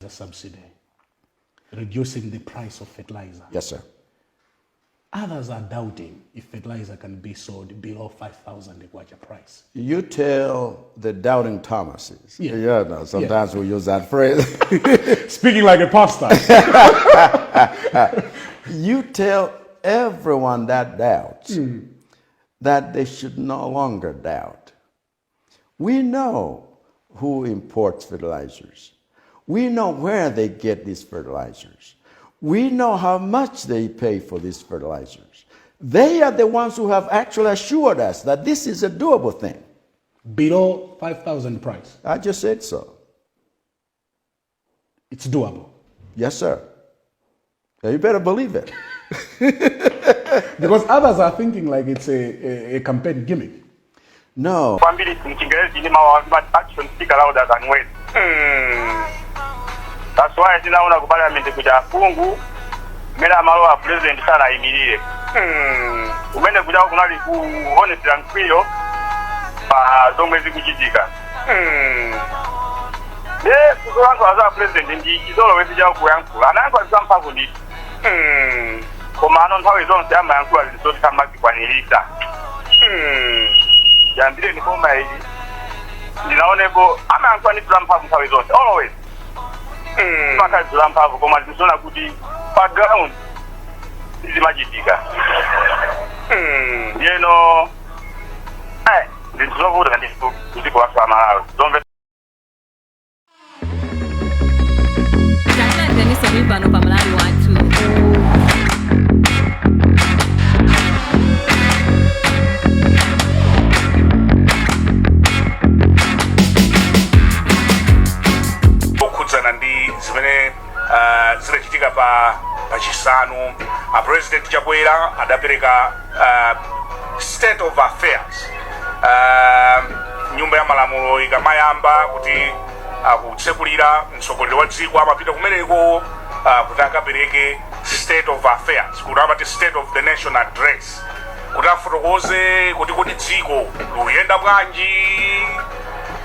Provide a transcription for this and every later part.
Subsidy, reducing the price of fertilizer. Yes, sir. Others are doubting if fertilizer can be sold below 5,000 kwacha price. You tell the doubting Thomases. Yeah. No, sometimes we use that phrase. Speaking like a pastor. You tell everyone that doubts that they should no longer doubt. We know who imports fertilizers. We know where they get these fertilizers. We know how much they pay for these fertilizers. They are the ones who have actually assured us that this is a doable thing. Below 5,000 price. I just said so. It's doable. Yes, sir. Now you better believe it. Because others are thinking like it's a campaign gimmick. No. Kwambiri mchingerezi ni mawu amati action speak louder than words. That's why tinaona ku parliament kuti aphungu mmene amalowa president sanayimirire. Kumene kuja kunali kuonetsera mkwiyo pa zomwe zikuchitika. Ne kuzolankhula za president ndi chizolowezi chawo kuyankhula, anayankhula zamphamvu ndithu, koma ano nthawi zonse amayankhula zinthu zoti samazikwaniritsa. Yambire ni boma ili ndinaonepo amayankhula ndithu zamphamvu nthawi zonse, always zimakhala zamphamvu, koma zikuona kuti pa ground zimachitika. Ndiyeno zinthu zovuta ndithu dziko lathu la Malawi zomve. Talandireniso muli pano pa Malawi Wathu. Okhudzana ndi zimene zidachitika pa Chisanu, a President Chakwera adapereka state of affairs Nyumba ya Malamulo ikamayamba kuti akutsekulira, mtsogoleri wa dziko amapita kumeneko kuti akapereke state of affairs, kuti amati state of the nation address, kuti afotokoze kuti dziko likuyenda bwanji.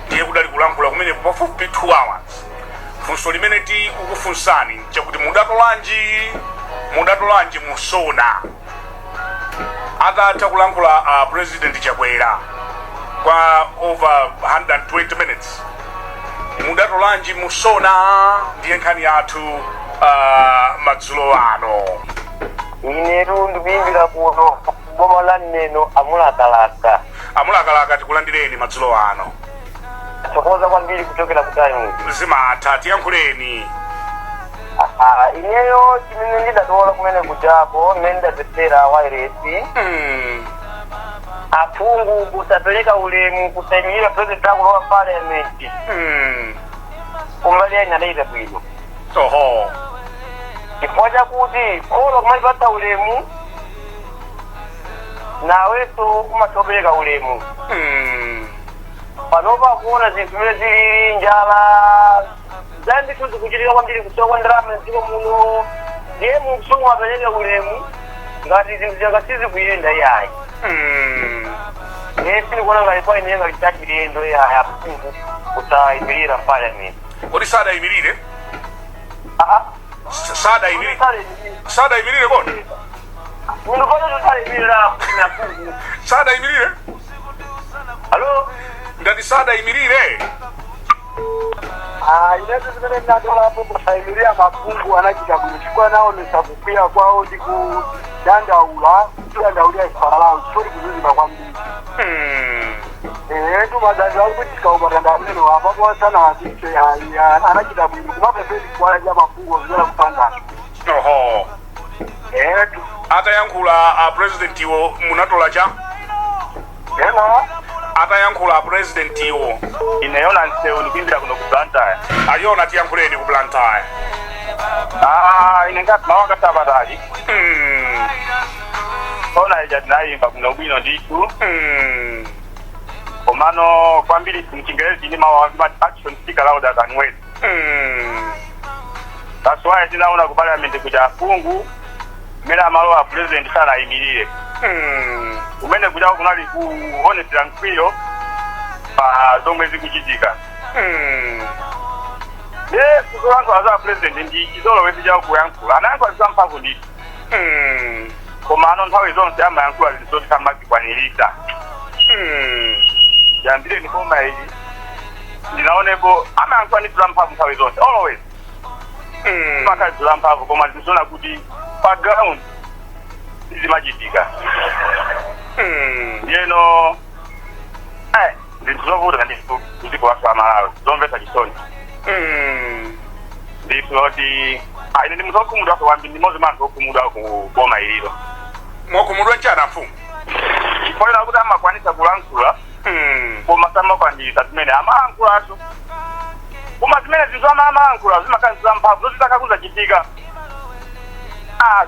Ndiye kudali kulankhula kumeneko pafupi 2 hours. Funso limene tikukufunsani chakuti mudatolanji mu SONA atatha kulankhula President Chakwera kwa over 120 minutes? Mudatolanji mu SONA? Ndiye nkhani yathu madzulo ano. Inetu ndikuyimbira kuno boma la Neno, amulakalaka. Amulakalaka, tikulandireni madzulo ano. Thokoza kwambiri kuchokera ku Times. Zimatha, tiyankhuleni. Ah, ineyo chimene ndidatola kumene kujako, mmene ndidamvetsera wairesi, aphungu kusapereka ulemu, kusayimirira president akulowa parliament, kumbali ya ine adachita bwino, chifukwa chakuti kholo kumalipatsa ulemu, nawenso umatha kupereka ulemu. Panopa kuona zinthu zimene zilili, njala zambiri zikuchitika kwambiri, kusowa kwa ndalama mdziko muno, ndiye munthu sungapereke ulemu ngati zinthu zanga sizikuyenda iyayi. Ndiye sindikuona ngati kwa ine ngati chachilendo iyayi aphungu kusayimirira parliament. Kodi sadayimirire? Aa. Sadayimirire, sadayimirire kodi? Munthu pano sayimirira aphungu. Sadayimirire? Alo? Ngati sadayimirire. Ah, inetu zimene ndinatolapo, kusayimirira maphungu anachita bwino, chifukwa anaonesa kukwiya kwawo ndi kudandaula, kudandaulira ife Amalawi, chifukwa tikuzunzika kwambiri. Etu madandaulo akuti tikaupatanda amene apapo asanawatitse ayi, anachita bwino kumapepeni kuwalanja maphungu zimene kupangazo. Etu. Atayankhula a presidentiwo, munatola cha? Ena. Atayankhula a presidentiwo. Ine Yona Nsewu, ndikuimbira kuno ku Blantyre. Ayona, tiyankhuleni ku Blantyre. Ah, ine ngati mawu akasapatali, SONA ija tinayimva kuno bwino ndithu. Komano kwambiri mchingerezi ni mawu amati action speak louder than words. That's why tinaona ku parliament kuti aphungu mmene amalowa president sanayimirire. Kumene kuja kunali kuonetsera mkwiyo pa zomwe zikuchitika. Ndiye kuzolankhula za president ndi chizolowezi chawo kuyankhula, anayankhula zamphamvu ndithu, koma ano nthawi zonse amayankhula zinthu zoti samazikwaniritsa. Yambire ni boma ili ndinaonepo amayankhula ndithu zamphamvu nthawi zonse, always zimakhala zinthu zamphamvu, koma zinthu zoona kuti pa ground sizimachitika. Ndiyeno zinthu zovuta ndithu kudziko lathu la Malawi, zomvetsa chisoni ndithu loti ine ndi munthu wokhumudwa kwambiri, ndi mmodzi mwa anthu okhumudwa ku boma ililo. Mwakhumudwa nchani, amfumu? Chifukwa kuti amakwanisa kulankhula koma samakwanirisa zimene amalankhulazo, koma zimene zinthu amalankhula zimakhala zamphamvu zoti zakakuzachitika,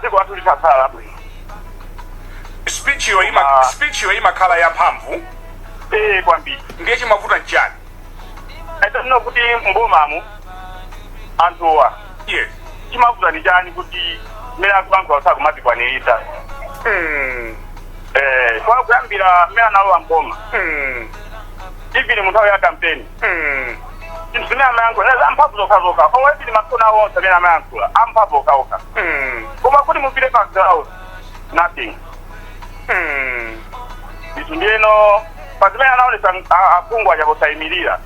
dziko lathu litakhala labwino. Speech yo ima speech yo imakhala yamphamvu. Eh, kwambiri. Ndiye chimavuta nchani? I don't know kuti mbomamu anthuwa chimavuta ndi chani kuti mmene akulankhula sakumazikwanirisa. Kwa kuyambira mmene analowa mboma, even mu nthawi ya kampeni, zinthu zimene amayankhula zamphamvu zokhazokha, or even masona awo onse amene amayankhula amphamvu okhaokha, koma kuti mupite pa ground, nothing. Ndithu, ndiyeno pa zimene anaonesa aphungu aja posayimirira,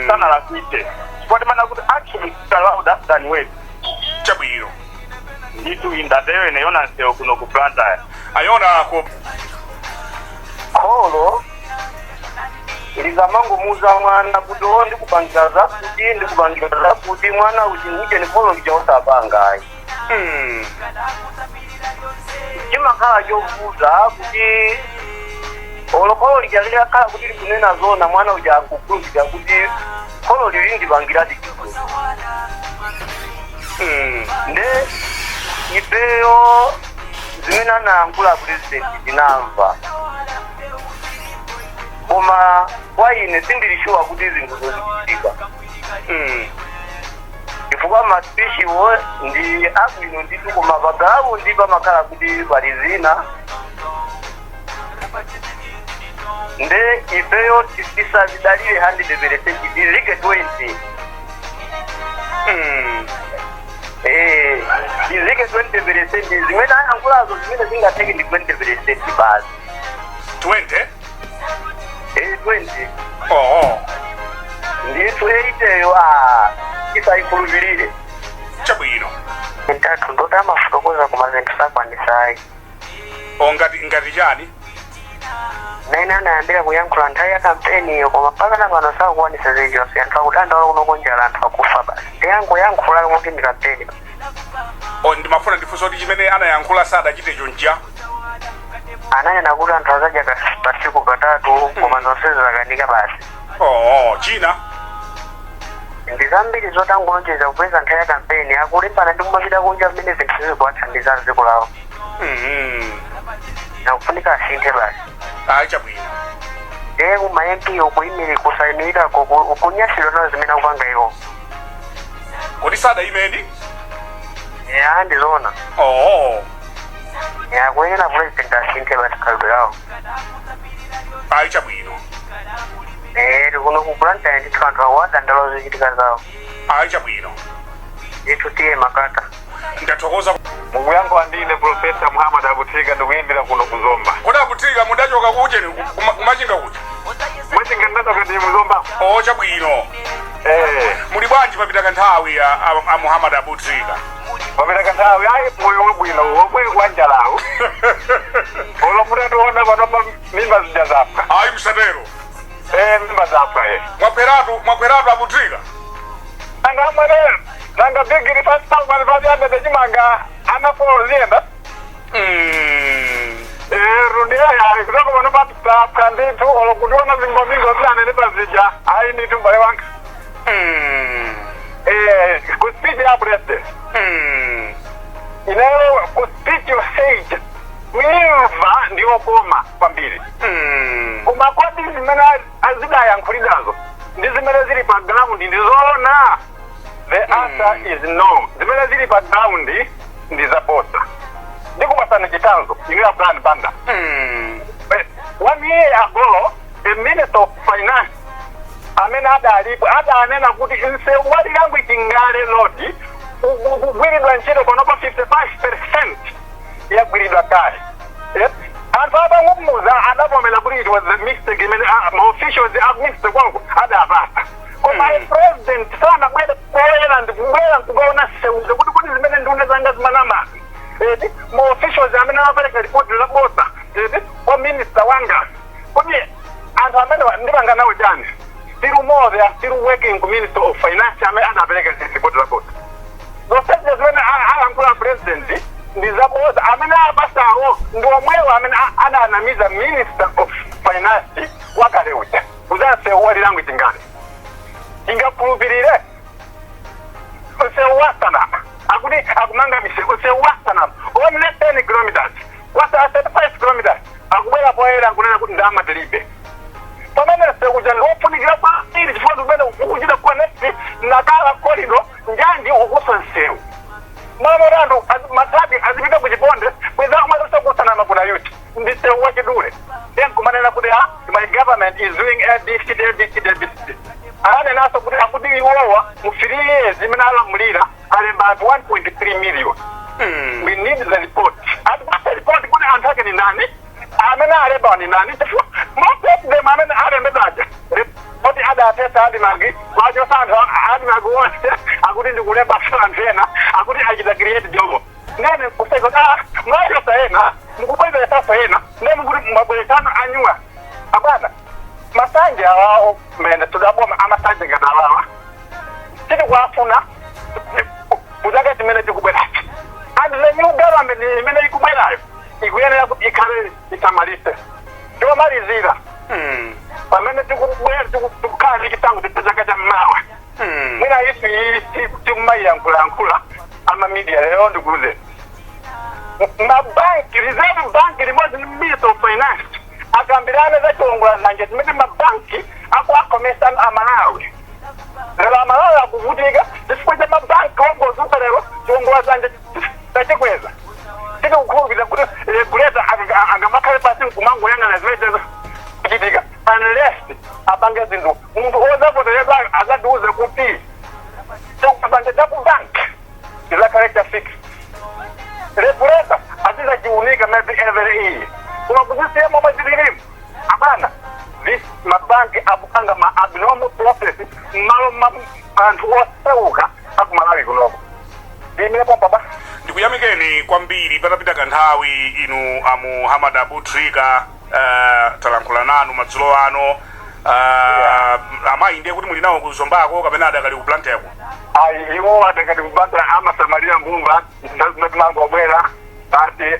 sanalakwitse, chifukwa timana kuti action is louder than words. Chabwino. Ndithu, indateyo ine Yona Nsewu kuno ku Blantyre. Ayona ku Kholo likamangomuuza mwana kuti o ndikupangira zakuti, ndikupangira zakuti, mwana uchi uje ni kholo lija osapanga ayi, chimakhala chovuta kuti olo kholo lija likakhala kuti likunena zona, mwana uja akukhulupirira kuti kholo lili ndipangiradi chinthu. Nde ifeyo zimene anayankhula president tinamva, koma kwa ine sindili sure kuti zinthu zozichitika, chifukwa ma speech wo ndi abwino ndithu, koma pa ground pamakhala kuti pali zina. Nde ifeyo tisazidalire 100%, tizike 20, tizike 20%. Zimene ayankhulazo, zimene zingatheke ndi 20% basi. 20? 20. Oh. Ndithu, 80 yo a tisayikhulupirire. Chabwino. Ntatu ndoti amafotokoza koma zinthu sakwanisayi. O, ngati chani? Mmene anayambira kuyankhula nthawi ya kampeniyo, koma mpaka na pano sakukwanisa zilizonse. Anthu akudandaula kuno njala, anthu akufa basi, ndiyangoyankhula kuti ndi kampeni. O, ndimafuna ndifunse kuti chimene anayankhula sadachite chonja? Ananena kuti anthu azadya pasiku katatu, koma zonsezo zakanika basi. Oh, china? Ndi zambiri zotangolonjeza kupeza nthawi ya kampeni, akulimbana ndi kumapita kunja pamene zinthu zizikuwathandiza mdziko lawo. Nakufunika asinthe basi. Ayi, chabwino. Ndiye kuma MP ukuyimiri kusayimirikako kunyasidwa nazo zimene akupanga iwo. Kodi sadayimedi? Ya, ndizoona. Oh. Ya, kuyenera president asinthe basi khalidwe lawo. Ayi, chabwino. Eh, kuno ku Blantyre ndithu anthu awadandaula zochitika zawo. Ayi, chabwino. Ndithu, tiye makata. Ndathokoza. Mukuyankhula ndine Professor Muhammad Akuthika, ndikuyimbira kuno kuzomba. Kodi Akuthika, mudachoka kucheni kumachinga kuja? Machinga ndachoka, ndi muzomba. O, chabwino. Eh. Muli bwanji? Papita kanthawi a Muhammad Abutrika. Papita kanthawi. Ayi, moyo wabwino womwe wanjalawo, olo mutationa panopa mimba zija zapha. Ayi, msatero. Eh, mimba zapha, eh. Mwakweratu, mwakweratu, Abutrika. Nanga amwene, nanga bigiri 5500 chimanga anafolo ziyenda. Eh, rundiya yayi kutoka pano patapha ndithu, olo kutiona zingomingo zinanene pazija. Ayi ndithu, mbale wanga. Eh, ku speech ya president, ineyo ku speech yonseyi kuimva ndiyokoma kwambiri, koma kodi zimene azidayankhulidwazo ndi zimene zili pa ground ndizoona? The answer is no. Zimene zili pa ground ndi zabosa. Ndikupasani chitsanzo inu ya Brian Banda. One year ago, a minister of finance Amene adalipo adanena kuti msewu wa Lilangwe Chingale Road ukugwiridwa ntchito panopa, 55% yagwiridwa kale. Yes. Anthu atang'ung'uza adavomera kuti it was a mistake imene ma officials a ministry kwangu adapasa, koma president sanabwere poyera ndikubwera nkukaona nsewuzo kuti zimene nduna zanga zimanamazi, eti, ma officials amene amapereka ripoti labodza, eti, kwa minister wanga, kuti anthu amene ndipanga nawo chani? Still more, they are still working ku Minister of Finance amene adapereka ripoti labodza. Zonsezi zimene alankhula president ndi zabodza. Amene apasawo ndi omwewo amene adanamiza Minister of Finance wakale uja uzansewu wa Lilangwe Chingale. Ingakhulupirire msewu wasanama, akuti akumanga misewu, msewu wasanama only 10 kilometers, kwasala 35 kilometers. Akubwera poyera nkunena kuti ndalama tilibe, pamene msewu uja ndiofunikira kwambiri chifukwa umene ukuchita connect Nacala corridor, njanji ukusa msewu mamoti anthu mathabi azipita kuchiponde kweza kumatusa kusanama kuna yuti ndi msewu wachidule. Then kumanena kuti, "Ah, my government is doing ABCD, ABCD, ABCD." Ananenaso kuti akuti iwowa mu 3 years imene alamulira alemba anthu 1.3 million. We need the report. Atipase report kuti anthu ake ni nani, amene alemba ni nani, chifukwa most of them amene alembedwaja ripoti adatesa ADMARC kwachosa anthu ADMARC wonse, akuti ndikulemba anthu ena, akuti achita create job. Nene kuseka kuti, ah, mwachosa ena, mukubwezeresaso ena, nde mukuti mwabweresano anyuwa. Abwana, masanje awawo mene tudaboma amasanje ngati awawa tikuwafuna kuchaka chimene chikubweracho, and the new government imene ikubwerayo ikuyenera kuti ikhale isamalise. Chomalizira, pamene tikubwera tikukhala ndi chisankho cha chaka cha mmawa, mwina isu iyi tikumayiyankhulayankhula ama media. Lero ndikuuze, mabanki, Reserve Bank limodzi ndi Minister of Finance akambirane za chiwongoladzanja chimene mabanki akuakomesa Amalawi. Lero Amalawi akuvutika chifukwa cha mabanki ongozuka lero chiwongoladzanja tachikweza. Tikukhulupirira kuti regulator angamakhale pasi nkumangoyang'ana zimene kuchitika unless apange zinthu. Munthu odzavoteredwa azatiuze kuti chiwongoladzanja cha ku bank chizakhale cha fixed, regulator azizachiunika maybe every year, koma kuzisiya momwe zililimu, abana, this mabanki akupanga ma abnormal process m'malo ma anthu osauka akumalawi kunoko. Ndiyimire pompa ba. Ndikuyamikeni kwambiri. Patapita kanthawi inu a Muhammad Abu Trika, talankhula nanu madzulo ano. Amayi ndiye kuti muli nawo kuzombako kapena adakali ku Blantyreko? Ayi, iwo adakati kubata, amasamalira mbumba zimangobwera basi.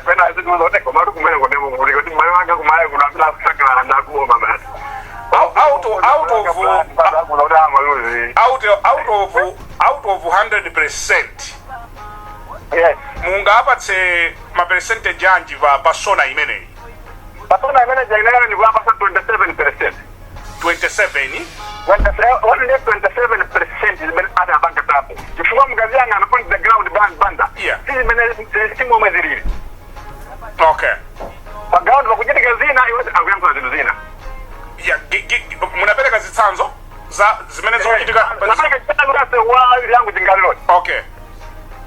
Pena azitiuza kuti komatu kumene kudemo kuti m'bale wanga kumayi kuno amene akusangalala ndakuboma basi. Out of kuti amaluzi. Out of 100%, mungapatse ma percentage anji pa SONA imeneyi? Pa SONA imene jainera ndikuyapasa 27%. 27? 127% zimene adapanga tapo, chifukwa mukaziyang'ana on the ground, banda, si zimene simomwe zilili. Pa ground pakuchitika zina, iwo akuyankhula zinthu zina. Yeah, munapereka zitsanzo za zimene zikuchitika? Napereka chitsanzo wa yangu Chingale.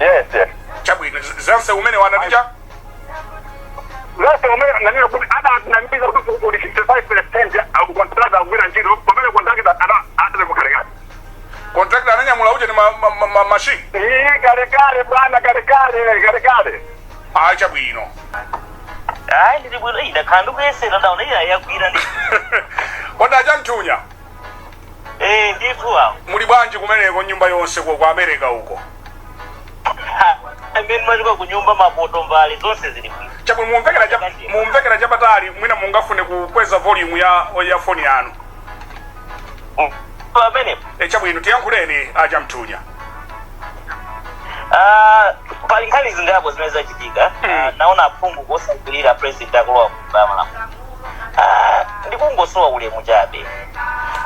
Yes. Chabwino, zanse umene wanaticha. Zonse umene nanena kuti adanamiza kuti uli 55% akucontractor akugwira ntchito, pamene contractor adali kukalekale. Contractor ananyamula uje ni ma machine. Ii, kalekale bwana, kalekale, kalekale. Ah, chabwino. Ayi, ndili bwino. Iyi ndakhala ndikuyesera, ndaona iya yagwira ndi. Kodi achanthunya? Eh, ndithu awo. Muli bwanji kumeneko, nyumba yonse ku America uko? Amene machoka ku nyumba, mapoto, mbale, zonse zili bwino. Chabwino, mumvekera chapatali, mwina mungafune kukweza volume ya foni yanu. Pamenepo. E, chabwino, tiyankhuleni achamthunya. Ah, pali nkhani zingapo zimene zachitika. Ah, naona aphungu kosagwirira president akulowa kunyumba ya malamulo. Ah, ndikungosowa ulemu chabe.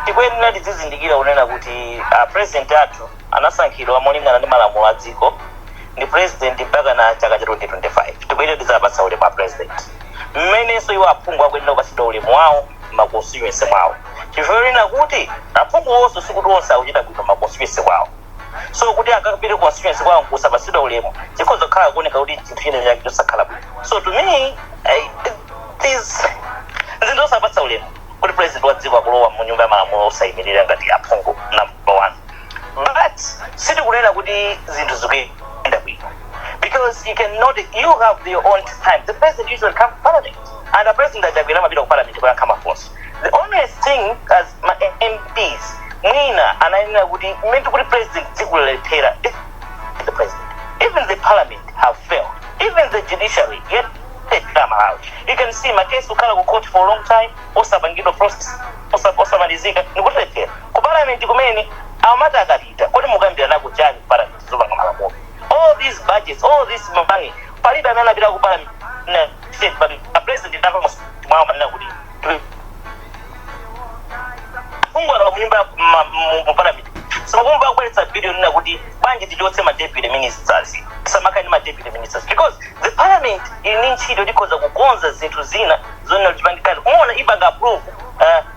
Tikuyenera tizizindikira kunena kuti president athu anasankhidwa molingana ndi malamulo a dziko, ndi president mpaka na chaka cha 2025. Tikuyenera tizapatsa ulemu a president, mmenenso iwo aphungu akuyenera kupatsidwa ulemu wawo ma constituency mwawo. Chifukwa lina kuti aphungu onse, sikuti onse akuchita bwino ma constituency kwawo. So kuti akapite ku constituency kwawo nkusapasidwa ulemu, chikhoza kukhala kuoneka kuti chinthu chine chake chosakhala bwino. So to me, it is zinthu zosapatsa ulemu kuti president wa dziko akulowa mu Nyumba ya Malamulo osayimirira ngati aphungu, number one. But sitikunena kuti zinthu zikuyenda bwino, because you cannot, you have your own time. The president usually come to parliament, and the president achakwera amapita ku parliament kuyankha mafunso. The only thing, as ma MPs, mwina anayenera kuti mmene kuti president dziko lalephera, the president, even the parliament have failed, even the judiciary yet Malawi. You can see makesi kukhala ku court for a long time osapangidwa process, osamalizika. Nikuti ku parliament kumene amati akapita, kodi mukambira nako chani ku parliament zopanga malamulo? All these budgets, all this money, palibe amene anapita ku parliament. But a president ndamva mwawo manena kuti kungwala munyumba mu parliament, simukumva kubweretsa bill nena kuti bwanji tichotse ma deputy ministers, tisamakhala ndi ma deputy ministers, because the parliament ili ndi ntchito, tikhoza kukonza zinthu zina zonena kuti tipangikani. Muona ipanga approve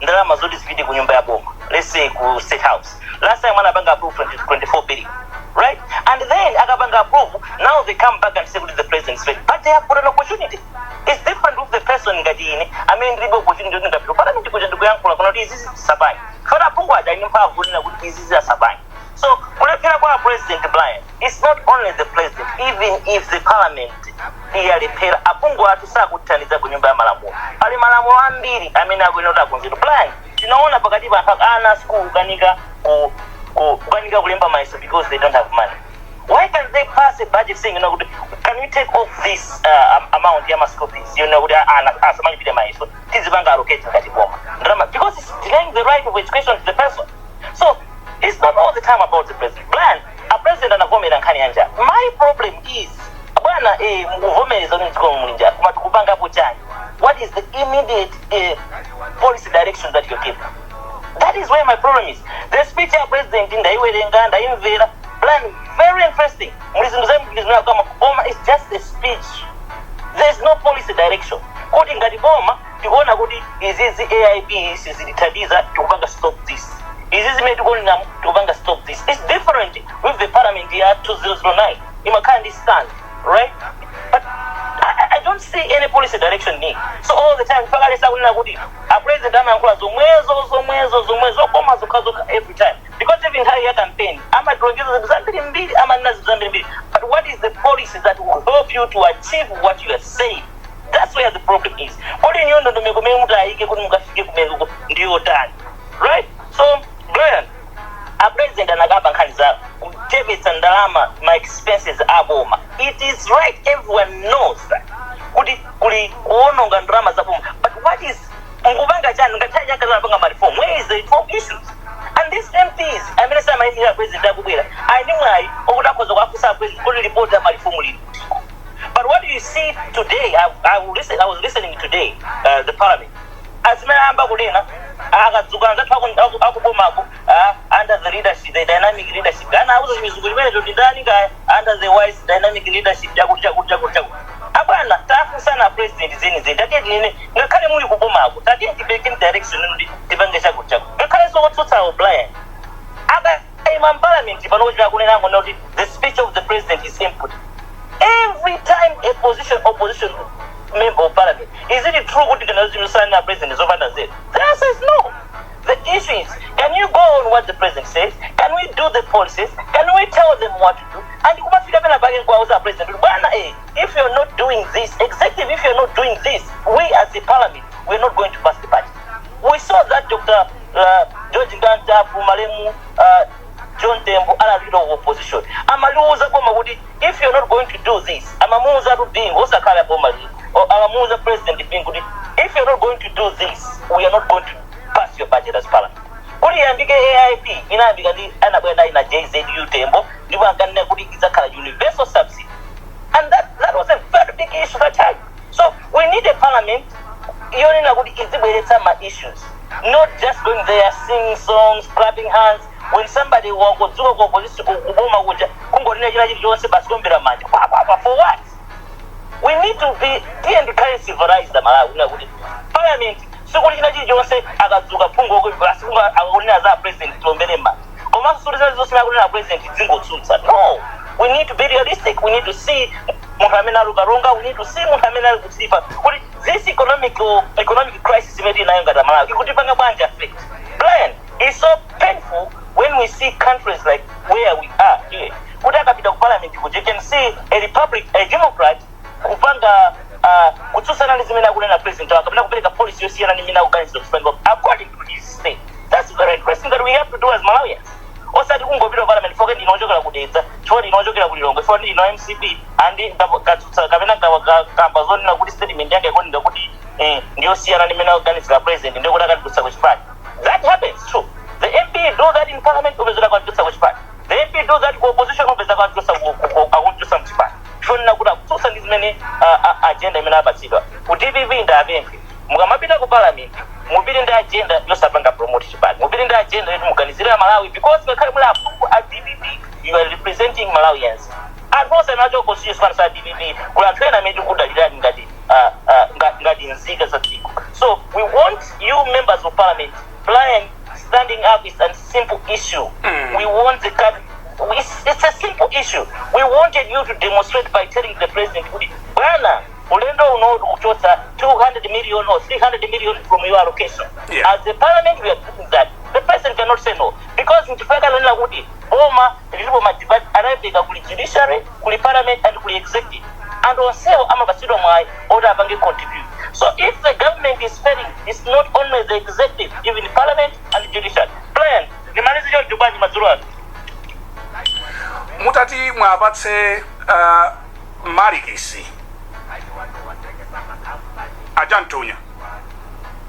ndalama zoti zipite ku nyumba ya boma, let's say ku State House. Last time anapanga approve 20, 24 billion, right? And then akapanga approve, now they come back and say kuti the president is failing, but they have got an opportunity. It's different with the person ngati ine amene ndilibe opportunity kuti ndapita parliament kuja ndikuyankhula kuna kuti izi zisapange. Fana aphungu aja ali mphamvu kunena kuti izi zisapange. So kulephera kwa President Brian, it's not only the president. Even if the parliament iyalephera, aphungu athu sakuthandiza ku Nyumba ya Malamulo. Pali malamulo ambiri amene akuyenera kuti akonzedwe. Brian, tinaona pakati pa anthu ana school kukanika kukanika kulemba mayeso because they don't have money. Why can't they pass a budget saying, kuti, can we take off this amount ya ma school fees, kuti ana asamalipire mayeso, tizipanga allocate ngati boma ndalama, because it's denying the right of education to the person. So it's not all the time about the president. Brian, a president anavomera nkhani ya njala. My problem is, bwana, mukuvomereza kuti mdziko muli njala, koma tikupangapo chani? What is the immediate policy direction that you're giving? That is where my problem is. The speech ya president ndaiwerenga, ndaimvera plan, very interesting. Muli zinthu zambiri zimene kama koma it's just a speech. There's no policy direction kuti ngati boma tikuona kuti izizi AIP sizitithandiza, tikupanga stop this, izi zimene tikuonera tikupanga stop this. It's different with the parliament ya 2009, imakhala ndi stand, right? But I don't see any policy direction need. So all the time mpaka lesa kunena kuti a president amayankhula zomwezo zomwezo zomwezo, koma zokha zokha every time, because even nthawi ya campaign amatilonjeza zinthu zambiri mbiri, amanena zinthu zambiri mbiri, but what is the policy that will help you to achieve what you are saying? That's where the problem is. Kodi niyo ndondomeko kumene mutayike kuti mukafike kumeneko ndiyo tani, right? So Brian, a president anakamba nkhani za kuchepetsa ndalama, ma expenses aboma. It is right, everyone knows that kuti kuli kuononga ndalama za boma, but what is mukupanga chani? Ngakhale chakazapanga ma reform, where is the reform issues? And these MPs amene samayimirira president akubwera ali ndi mwayi okuti akhoza kuafunsa president kuti report ya ma reform lili kutiko. But what you see today, I was listening today, the parliament azimene ayamba kunena akadzuka anzathu akubomako, under the leadership, the dynamic leadership, ana auza chimizungu chimenecho ndi ndani kaya, under the wise dynamic leadership, chakuti chakuti chakuti chakuti. Abwana, tafunsana president zeni zeni, tatiye tinene, ngakhale muli kubomako, tatiye tipereke direction kuti tipange chakuti chakuti. Ngakhale sokutsutsawo, Brian, akayima m'parliament pano kuchita kunena ngona kuti the speech of the president is input. Every time a position opposition member of parliament, is it true kuti kana zimisana president zopanda nzeru? The answer is no. The issue is, can you go on what the president says? Can we do the policies? Can we tell them what to do? And kumafika pena pake nkuwauza president kuti, bwana, if you're not doing this, executive, if you're not doing this, we as a parliament, we're not going to pass the budget. We saw that Dr. George Ngantapu, malemu John Tembo, ala leader of opposition, amaliuza boma kuti if you're not going to do this, amamuuza tu Bingu, osakhala boma lino, amamuuza President Bingu kuti if you're not going to do this, we are not going to pass your budget as parliament. Kuti iyambike AIP inayambika ndi anabwera ina JZU Tembo, ndipo ankanena kuti idzakhala universal subsidy, and that was a very big issue that time. So we need a parliament yonena kuti izibweretsa ma issues, not just going there singing songs, clapping hands when somebody wangodzuka ku opposition, kuboma kuja, kungonena china chilichonse basi kuombera manja pa pa pa. For what? We need to be, tiye ndikhale civilized Malawi, kunena kuti parliament Sikuti china chilichonse akadzuka phungu akunena za president tiombere m'manja, komanso sikuti zina zonse akunena president zingotsutsa. No, we need to be realistic. We need to see munthu amene ali Karonga, we need to see munthu amene ali ku Chitipa, kuti this economic crisis imene tili nayo ngati Malawi ikutipanga bwanji affect. Brian, it's so painful when we see countries like where we are here, kuti akapita ku parliament kuti you can see a republic, a Democrat, kupanga kutsutsana ndi zimene akunena president wake kapena kupereka policy yosiyana ndi imene akuganizira kupanga according to his state. That's very interesting that we have to do as Malawians, osati kungopita ku parliament foke ndinochokera kudedza, chifukwa ndinochokera ku Lilongwe, chifukwa ndino MCP andi katsutsa kapena kamba zonena kuti statement yake ikuoneka kuti ndiyosiyana ndi imene akuganizira president, ndikuti akatitutsa ku chipani. That happens true. The MP do that in parliament, upezera akatitutsa ku chipani. The MP do that ku opposition, upeza akututsa mchipani, chifukwa kuti akutsutsa ndi zimene agenda imene apatsidwa. Ku DPP ndapemphe, mukamapita ku parliament mupite ndi agenda yosapanga promote chipani, mupite ndi agenda yoti muganizire Malawi, because ngakhale muli aphungu a DPP, you are representing Malawians. Anthu onse amene achoka constituency sa DPP, kuli anthu ena amene tikudalirani ngati ngati nzika za dziko. So we want you, members of parliament. Brian, standing up is a simple issue. We want the country. It's a simple issue. We wanted you to demonstrate by telling the president kuti bwana, ulendo uno kuchotsa 200 million or 300 million from your allocation. As a parliament we are doing that. The president cannot say no, because nchifukwa kanena kuti boma lilipo madebate anayipeka kuli judiciary, kuli parliament and kuli executive, and onsewo amapatsidwa mwayi oti apange contribute. So if the government is failing, it's not only the executive, even parliament and the judiciary. Brian, ndimalize choncho bwanji madzulo ano? Mutati mwapatse malikisi ajantonya?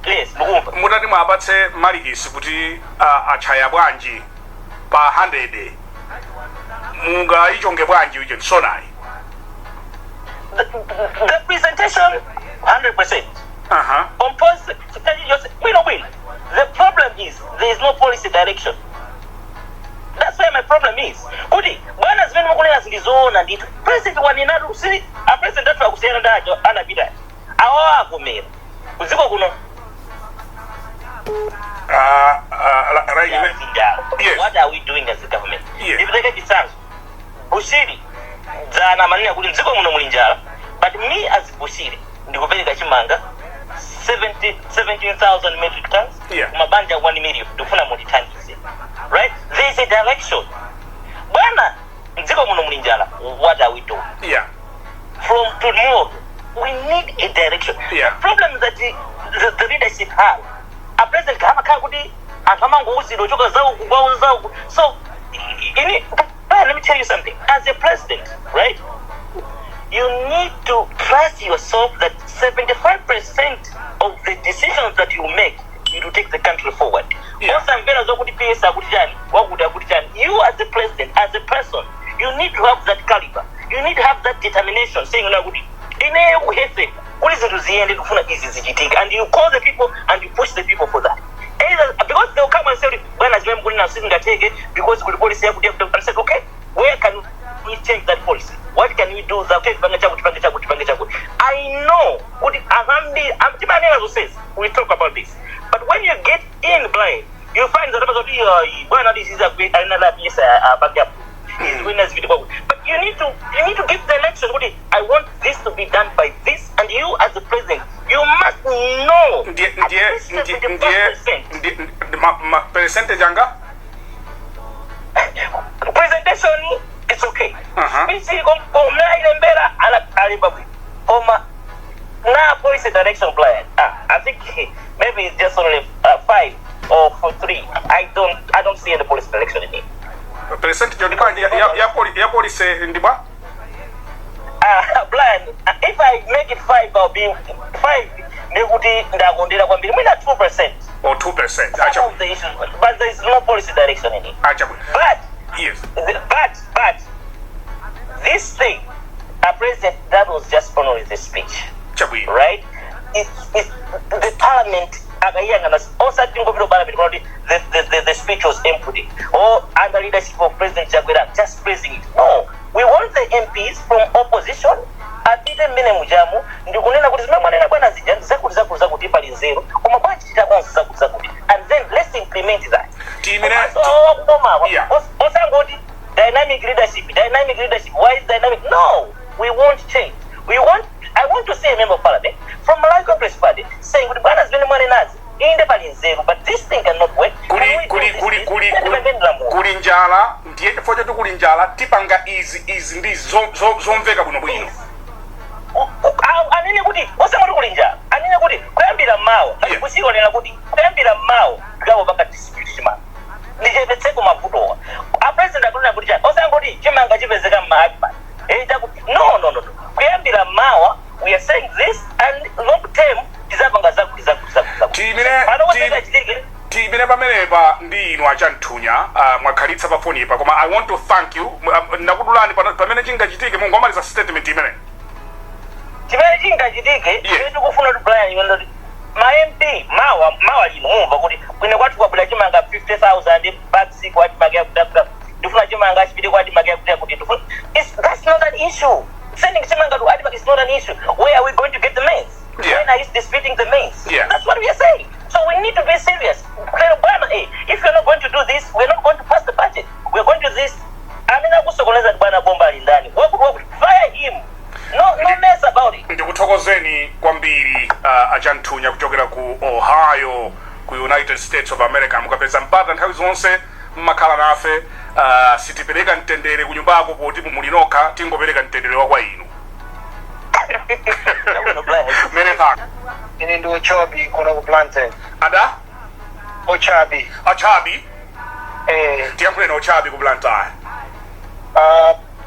Yes, mukumva. Mutati mwapatse malikisi kuti achaya bwanji pa 100, mungayichonge bwanji ije nsonayi? The presentation, 100%. Compose yonse bwino bwino. The problem is there is no policy direction. That's where my problem is, kuti bwana, zimene mukunena zindizoona ndithu. President wanenatu si a president athu akusiyana ndi acho anapita awawa, akomera kudziko kuno. Right, Zinjalo. What are we doing as a government? Ndipereke chitsanzo. Bushiri dzana amanena kuti mdziko muno muli njala, but me as Bushiri ndikupereka chimanga 70 17,000 metric tons kumabanja 1 million, ndikufuna mundithandize. Right, there is a direction. Bwana, mdziko muno muli njala, what are we doing? From tomorrow we need a direction. The problem that the leadership have, a president amakhala kuti anthu amangouzidwa choka zauku kwawo zauku. So ini, Brian, let me tell you something. As a president, right, you need to trust yourself that 75% of the decisions that you make, it will take the country forward. Osamvera zokuti PS akuti chani, wakuti akuti chani. You as a president, as a person, you need to have that caliber, you need to have that determination, saying kuti ineyo kuhese kuti zinthu ziyende, tikufuna izi zichitika, and you call the people and you push the people for that. Either because they'll come and say, "Bwana, zimene mukunena sizingatheke because kuli policy yakuti yakuti," and say, "Okay, where can we change that policy? What can we do that? Okay, tipange chakuti, tipange chakuti, tipange chakuti." I know kuti anthu ambiri timanena zonsezi, we talk about this, but when you get in blind, you find that kuti bwana, this is a another piece apange apo izi kwena zipite kwakuti, but you need to give direction kuti I want this to be done by this, and you as the president, you must know ndiye at ndiye least ndiye ndiye 75%. Ndiye percentage anga? Presentation, it's okay. Speech komna ilembera alemba bwino, koma na policy direction plan, I think maybe it's just only five or for three. I don't see any policy direction in it. Percentage ndi bwanji ya policy ndi bwa? Brian, if I make it five, I'll be five, ndikuti ndakondera kwambiri, mwina 2%. Or 2%. Some Acha. Of the issues, but there is no policy direction in it. Acha. But but this thing, a president, that was just only the speech, Chabwino. Right? It's the parliament akayang'ana, osati ngopita parliament kuti the speech was empty or under leadership of President Chakwera, just praising it. No, we want the MPs from opposition apite mmene mujamu ndikunena kuti zimene mwanena bwana zija zakuti zakuti zakuti pali nzeru, koma bwanji leadership, dynamic leadership. Why is dynamic? No, we want change. We want I want to see a member of parliament from Malawi Congress Party saying kuti, "Bwana, zimene mwanenazi, inde pali nzeru, but this thing cannot work." Kuli Can we do kuli this, kuli this? kuli Then kuli, tipangeni lamulo. Kuli njala, ndiye chifukwa choti kuli njala tipanga izi, izi ndi zomveka bwinobwino. Anene kuti, osangoti kuli njala, anene kuti kuyambira mawa, kuchiko nena kuti kuyambira mawa tikapanga distribute chimanga, ndichepetseko mavutowa. A president akunena kuti chani? Osangoti chimanga chipezeka mma ADMARC. No, no, no, no. Kuyambira mawa we are saying this, and long term tizapanga zakuti, zakuti, zakuti, zakuti. Pano chitike. Tiyimire pamenepa ndi inu aChanthunya. Mwakhalitsa pa foni pa, koma I want to thank you. Ndakudulani pamene chingachitike, mungomaliza statement imene. Chimene chingachitike, chimene tikufuna kuti, Brian, iwe ndoti ma MP mawa, mawa lino mumva kuti kwine kwathu kwabwera chimanga 50,000 bags kwa ADMARC yakuti yakuti, ndifuna chimanga chipite kwa ADMARC yakuti yakuti, ndifuna. That's not an issue. Sending chimanga to ADMARC is not an issue. Where are we going to get the maize? When are you disputing the maize? That's what we are saying. So we need to be serious. Lero bwana, if you're not going to do this, we're not going to pass the budget. We're going to this. Amene akusokoneza bwana bomba ali ndani? Wakuti wakuti, fire him. No, no mess about it. Ndikuthokozeni kwambiri, aChanthunya kuchokera ku Ohio, ku United States of America. Mukapeza mpata, nthawi zonse mmakhala nafe. Sitipereka mtendere ku nyumbako poti muli nokha, tingopereka mtendere wa kwa inu. Chabwino, Brian. Mene thaka. Ine ndi Ochabi kuno ku Blantyre. Ada? Ochabi. Achabi. Eh. Tiyankhuleni, Ochabi ku Blantyre.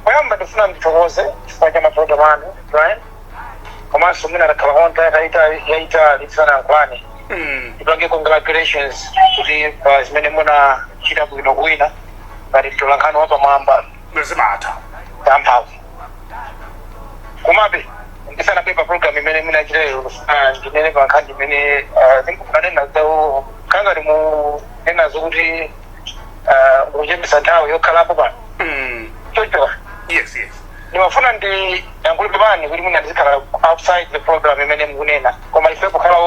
Poyamba ndifuna ndithokoze chifukwa cha mapulogalamu anu, Brian, komanso mwina takhala kwa nthawi yayitali tisanayankhulane. Tipange congratulations kuti pa zimene munachita bwino kuwina ngati mtolankhani wapamwamba. Zimatha. Tamphamvu. Komabe ndisanabe pa program imene munachita lero, ndifuna ndinene pa nkhani imene I think munanena khangati munena zokuti mukuchepesa nthawi yokhalapo pano. Chocho? Yes. Ndimafuna ndi yankhule pepani kuti mwina ndizikhala outside the program imene mukunena, koma ife kukhala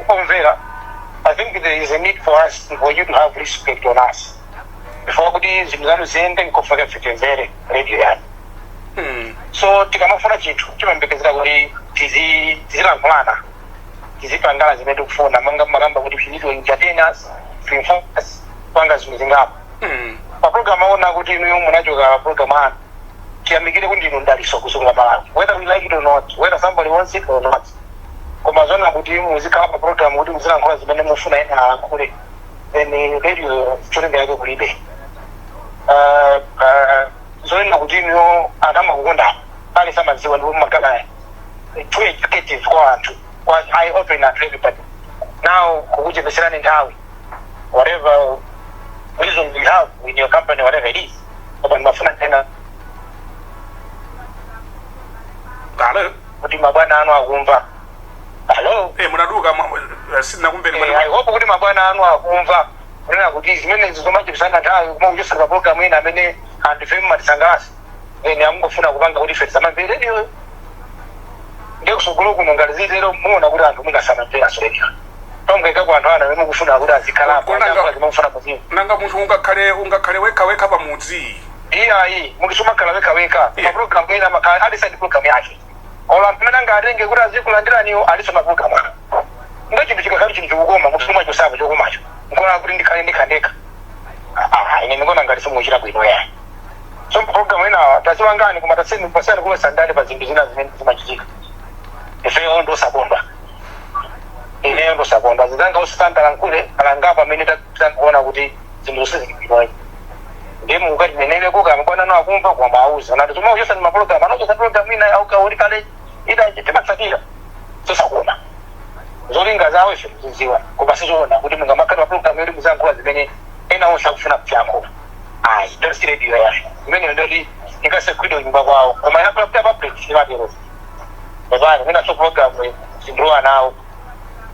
omvera, I think there is a need for us, for you to have respect on us, before kuti zinthu zanu ziyende nkofaka ife timvere radio yanu. So tikamafuna chinthu timayembekezera kuti tizilankhulana, tizipangana zimene tikufuna, manga makamba kuti you need to entertain us, to inform us, kupanga zinthu zingapo. Pa program aona kuti inuyo munachoka pa program anu, tiyamikire kuti ndinu mdaliso kusunga Malawi, whether we like it or not, whether somebody wants it or not. Koma zona kuti muzikhala pa program kuti muzilankhula zimene mufuna ena alankhule, then radio cholinga yake kulibe. Zonena kuti inuyo anthu amakukondani, ali samadziwa, ndipo mumakhala too educative kwa anthu, kwa eye opener to everybody. Now kukuchepeserani nthawi, whatever reason you have in your company, whatever it is, koma ndimafuna tena Hello? kuti mabwana anu akumva. Hello? Eh, munaduka, sindinakumveni. I hope kuti mabwana anu akumva kunena kuti zimenezi zomachepesana nthawi, kuma kuchosera pa program ina amene anthu ife mumatisangalatsa, then amungofuna kupanga kuti ife tisamamvere radio. Ndiye kusogolo kuno ngati zitero, muona kuti anthu mungasamamveranso radio, pamkaikako anthu ana amene mukufuna kuti azikhalapo. Ayankhula zimene mufuna muzimu. Nanga munthu ungakhale wekha wekha pamudzi? Iyayi, munthu sumakhala wekha wekha. Ma program ena amakhala alisa ndi program yake, olo anthu amene angatenge kuti azikulandiraniwo aliso ma program ake. Ndo chinthu chikakhala chinthu chikukoma, munthu sumachosapo chokomacho nkuona kuti ndikhale ndekha ndekha. Ah, ine ndikuona ngati simuchita bwino yayi. So program enawa taziwangani, koma taseni pasani kulowesa ndale pa zinthu zina zimene zimachitika. Ifeyo ndosakondwa, ineyo ndosakondwa, zizanga usisandalankhule alangapo amene takuona kuti zinthu zonse zili bwinoyi, ndiye mukatinenere kama bwana no akumva, koma auza nati zomwe uchosa ndi mapulogalamu anochosa program ina aukauli kale ita timatsatira zosakoma. Zolinga zawo ife tikuzidziwa, koma sizoona kuti mungamakhala mapulogalamu yoti muziyankhula zimene ena onse akufuna kuyankhula. Ayi, ndoti si radio yayo imeneyo, ndoti ingasegwidwe nyumba kwawo, koma ya public simatero. Pepani, mwinaso program zindilowa nawo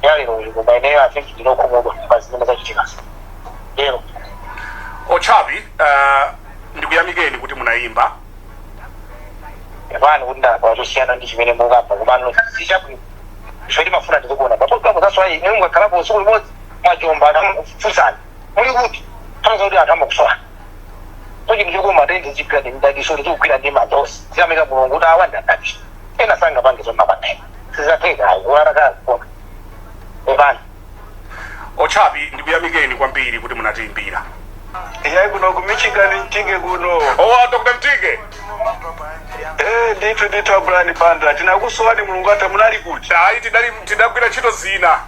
yalero, koma ineyo I think ndinokhumudwa pa zimene zachitika lero. Ochabi, ndikuyamikeni kuti munayimba. Pepani kuti ndakhala chosiyana ndi chimene mukamba, komano sichabwino. Ife timafuna tizikuona pa program zaso. Ayi, ine mungakhalapo usiku limodzi mwajomba, anthu amakufunsani muli kuti, tanza kuti anthu amakusowa. So chinthu chokoma tende chigwira ndi mdaliso, tichigwira ndi manja onse, ziyamika Mulungu kuti awa ndi adaliso. Ena sangapange zomapanga, sizatheka ayi, kulalakala epani. Ochapi, ndikuyamikeni kwambiri kuti munatiimbira. Iyayi, kuno ku Michigan, Mtinge kuno. Oh, Dr Mtinge. Eh, ndithu ndithu, Abrani Banda, tinakusowani. Mulungu atha, munali kuti? Ayi, tidali tidagwira ntchito zina.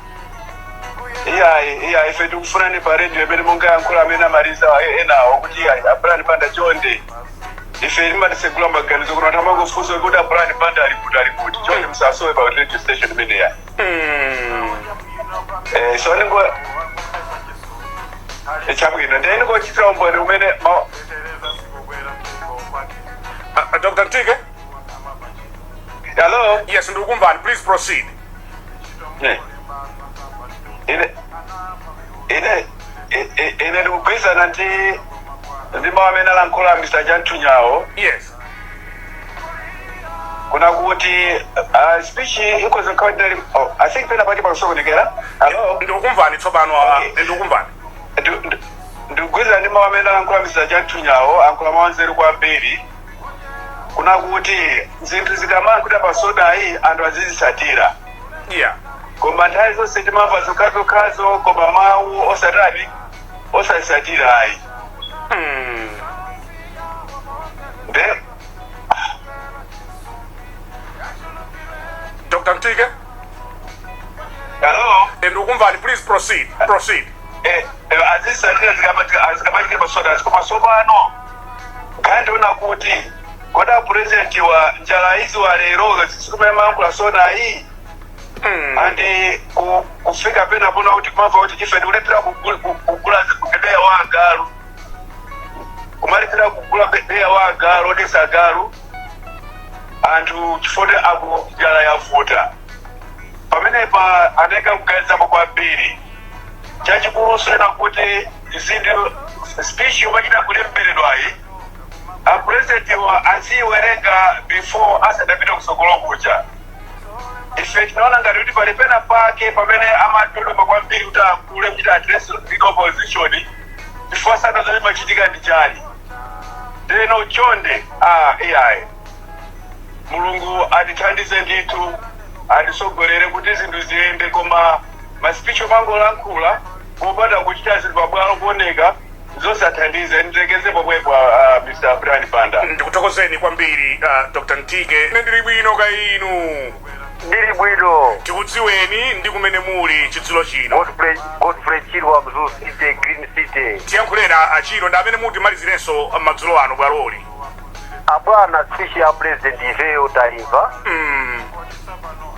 Iyayi, iyayi, ife tikufunani pa radio imene mungayankhula amene amaliza enawo kuti iyayi, Abrani Banda chonde, ife timatisegula maganizo kuno. Tamangofunsa kuti Abrani Banda ali kuti, ali kuti? Chonde musasowe pa radio station imene yayi. Eh, so ningo chabwino, ndiye ningochitira umboni umene Dr Mtinge. Hello? Yes, ndikukumvani, please proceed. Eh. Ine ndikugwirizana ndi mawu amene alankhula Mr Chanthunyawo. Kuna kuti speech ikoza nkhawa. Oh, I think pena pati pakusokonekera. Hello? Ndikukumvani tsopano. Okay. Ndikukumvani. Ndikugwirizana ndi mawu amene alankhula Mr Chanthunyawo. Ankhula mawu anzeru kwambiri kuna kuti zinthu zikamankhula pa SONA yi, anthu azizitsatira. Koma nthawi zonse timamva zokhazokhazo, koma mawu osatani, osazitsatira ayi. Nde Dr Mtike. Hello? Ndikukumvani, please proceed, proceed. Eh, azitsatira zikamachitika pa SONA. Koma sopano nkhani kuti koda president wa njala izi wa lero zikumayankhula SONA yi, andi kufika pena pona kuti kumamva kuti ife tikulephera kugula beya wa agalu, kumalephera kugula beya wa agalu odesa agalu anthu chifukwa aku njala yavuta. Pamenepa aneka kuganizapo kwambiri. Chachikuluso ena kuti zinthu speech yomachita kulemberedwayi, a president wa aziwerenga before asadapita kusogolo kuja. Ife tinaona ngati kuti pali pena pake pamene amadodoma kwambiri kuti akule kuchita address the opposition, chifukwa sana zomwe machitika ndi chani. Ndeno chonde, iyayi, Mulungu atithandize ndithu, atisogolere kuti zinthu ziyende. Koma ma speech omangolankhula popanda kuchita zinthu pabwalo kuoneka, zosathandize. Ndilekeze pomwepo, Mr Brian Banda. Ndikuthokozeni kwambiri, Dr Mtike. Ine ndili bwino, ka inu? Ndili bwino. Tikudziweni ndi kumene muli chidzulo chino. Godfrey, Godfrey Chirwa, Mzuzu City, Green City. Tiyankhuleni Achiro, ndi amene mutimalizirenso madzulo ano bwaloli. Abwana, speech ya president ifeyo taimva.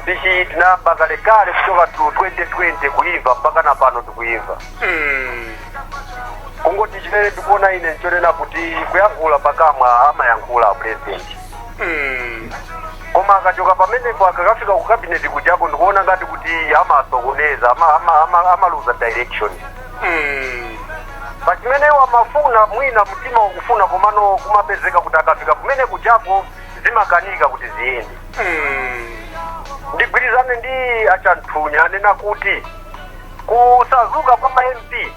Speech tinayamba kalekale kuchoka tu 2020 kuimva, mpaka na pano tikuimva. Kungoti chimene ndikuona ine nchonena kuti kuyankhula pakamwa amayankhula president, koma akachoka pamenepo, akakafika ku cabinet kujako, ndikuona ngati kuti amasokoneza, amaluza direction pachimene iwo amafuna. Mwina mtima ukufuna, komano kumapezeka kuti akafika kumene kujako zimakanika kuti ziyende. Ndigwirizane ndi Achanthunya anena kuti kusazuka kwa ma MP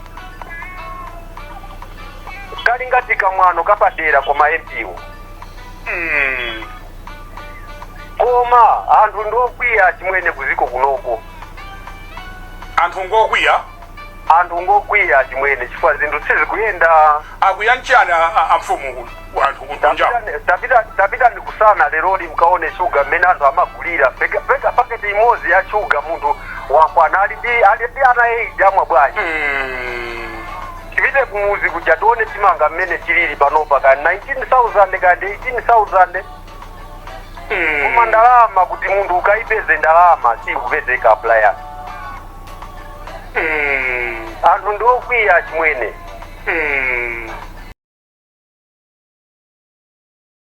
kali ngati kamwano kapadera kwa ma MP wo. Koma anthu ndiokwiya chimwene kuziko kunoko. Anthu ngokwiya? Anthu ngokwiya chimwene, chifukwa zinthu sizikuyenda. Akwiya nchani amfumu, anthu kunjaku? Tapita ndikusana leroli, mkaone shuga mmene anthu amagulira. Paketi imodzi ya shuga, munthu wakwana ali ndi ana 8, amwa bwanji? Tipite kumuzi kuja, tione chimanga mmene chilili panopa, ka 19,000 ka 18,000. Koma ndalama kuti munthu ukayipeze, ndalama sikupezeka, Brian. Anthu ndiokwiya chimwene.